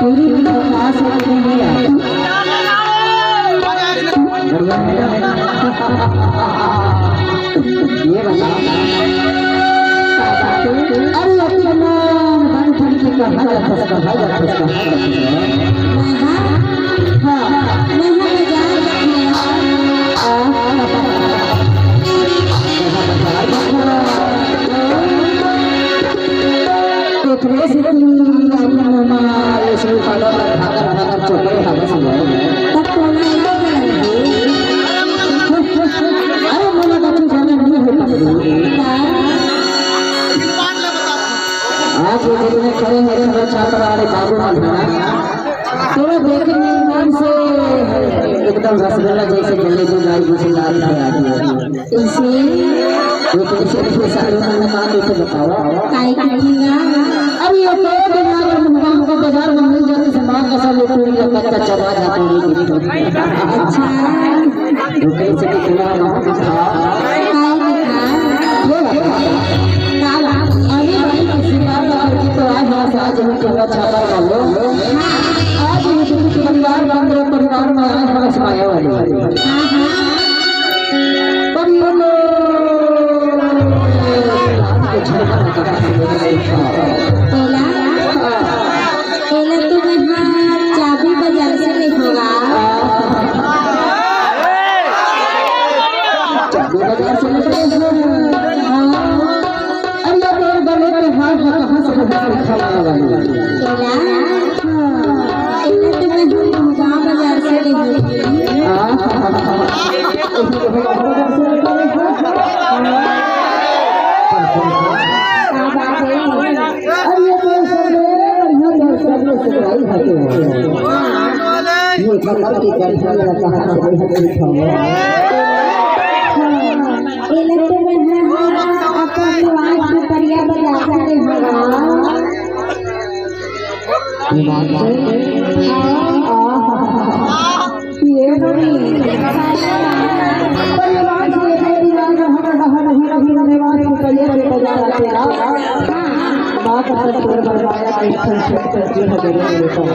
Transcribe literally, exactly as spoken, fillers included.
ये बता। अरे, अति नाम बन ठन के कहा जा, फस कहा जा, फस कहा जा। हाँ। एकरे से तुम अपना ममा ये सब पाला भागा भागा चोकर हवा से। तब कोना इधर लगे। अरे, मोला कछु जाने नहीं होता। आज ये जगह में खड़े मेरे मेरे छात्र वाले बाबू मन हैं। तो देखे निर्माण से एकदम रसगुल्ला जैसे जलेबी लाई जैसे लाल है आज। इसे ये कैसे कैसे सारे मन का तो बताओ। काहे की ना? अब ये तो दिमाग में हमको बाजार में मिल जाते से माँ कसम ये पूरी कच्चा चबा जाते हैं। अच्छा। वो कैसे कितना महंगा था? काहे की ना? ये बताओ। काला। अरे भाई, किसी बात का तो आज हमारे साथ जरूर करना चाहता हूँ। आज ये तो परिवार बन रहा, परिवार में आज हमारा छाया वाली। हाँ, हाँ। परिवार में एला, एला तो मैं हाँ चाबी बाजार से ले होगा। चाबी बाजार से ले होगा। हाँ। अरे, ये तो गले पे हाथ रखा, हाथ से हाथ रखा वाला। एला, एला तो मैं हम गाँव बाजार से ले होगा। हाँ। अरे, ये तो सब बढ़िया, बढ़िया, सब बढ़िया। ये कमर की गर्दन में कहाँ से हंसी खाऊं? हाँ, ये लगते में है, हाँ, अपन आज दुपहरिया बजा के हवा। ईमान से? हाँ, हाँ, हाँ, हाँ। ये नहीं। परिवार से ये परिवार में हमारा हर हर हर हर परिवार से ये परिवार तेरा। बात असल तौर पर बात एक संक्षिप्त करके हजारों में लेता हूँ।